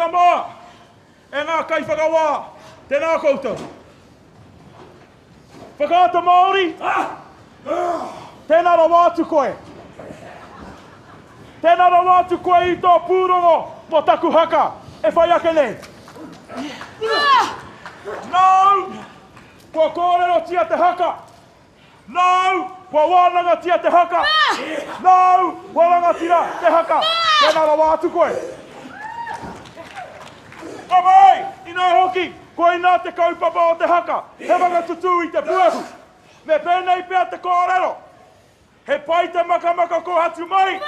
Rangatira mā, e ngā kaiwhakawā, tēnā koutou. Whakaata Māori, tēnā rawa atu koe. Tēnā rawa atu koe i tō pūrongo mō taku haka e whai ake nei. Nāu, kua kōrerotia te haka. Nāu, kua wānangatia te haka. Nāu, kua rangatira te haka. Tēnā rawa atu koe. Ka pai! Inā hoki, koinā te kaupapa o te haka, he whakatutū i te puehu. Me pēnei pea te kōrero, He pai te makamaka kōhatu mai,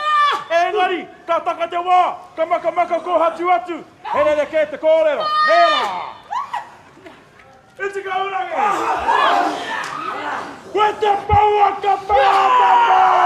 engari, ka taka te wā, ka makamaka kōhatu atu, he rerekē te kōrero, nē rā? I tika urangi! Koe te pouaka whakaata Māori!